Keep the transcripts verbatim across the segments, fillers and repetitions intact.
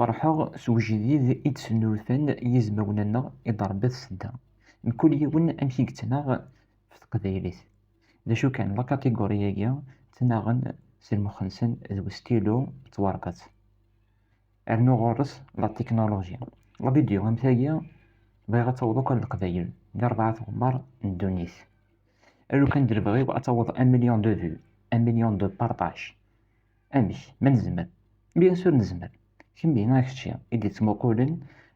Ferḥeɣ s ujdid i d-sennulfan yizmawen-nneɣ i d-rebbat ssedda. Mkul yiwen amek i yettnaɣ f teqbaylit. D acu kan, la catégorie-agi ttnaɣen s lmux-nsen d ustilu d twerqet. Rnu ɣur-s la technologie. La vidéo am tagi bɣiɣ ad taweḍ akk ar Leqbayel di rebɛa tɣemmar n ddunit. Alukan d lebɣi-w ad taweḍ un million de vues, un million de partages. Amek? Ma nezmer? Bien sûr nezmer. Kemmi neɣ kečči i d-yettmuqulen,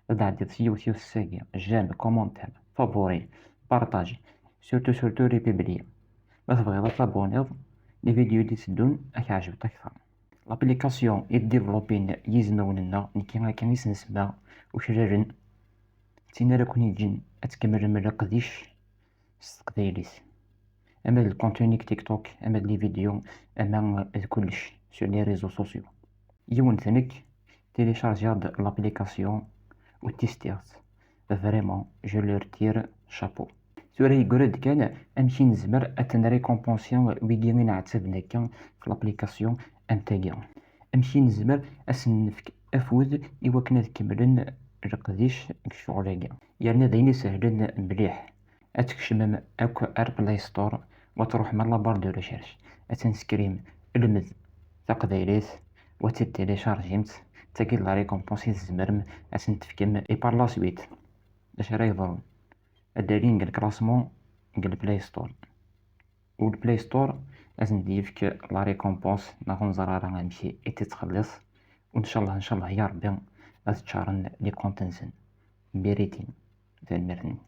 ad d-tɛeddiḍ s yiwet yiwet sagi, j'aime, commentaire, favori, partage, surtout surtout republier. Ma tebɣiḍ ad tabuniḍ, les vidéos i d-iteddun ad k-ɛejbent akteṛ. L'application i d-développin yizmawen-nneɣ, nekki akka i s-nsemma ukraren, d tin ara ken-yeǧǧen ad tkemmlem leqdic s teqbaylit. Ama d lkontini deg TikTok, ama d les vidéos, ama d kullec sur les réseaux sociaux. Yiwen-t nekk, téléchargiɣ-d l'application u testiɣ-tt. Vraiment, je leur tire chapeau. Tura yeggra-d kan amek i nezmer ad ten-récompenser wigi i nɛettaben akka f l'application am tagi. Amek i nezmer ad sen-nefk afud i wakken ad kemmlen leqdic deg ccɣel-agi. Yerna d ayen isehlen mliḥ. Ad tkecmem akk ar Play Store, wa truḥem ar la barre de recherche, ad tenskrim lmed taqbaylit, wa tt-id-téléchargimt, d tagi d la récompense i tzemrem ad sen-tefkem. Et par la suite, d acu ara yeḍrun? Ad d-alin deg le classement deg le Play Store. U le Play Store ad sen-d-yefk la récompense, neɣ ur neẓri ara amek i tt-ittxelliṣ. U ncallah, ncallah ya Rebbi, ad ččaren les comptes-nsen. Mérité. Tanemmirt-nwen.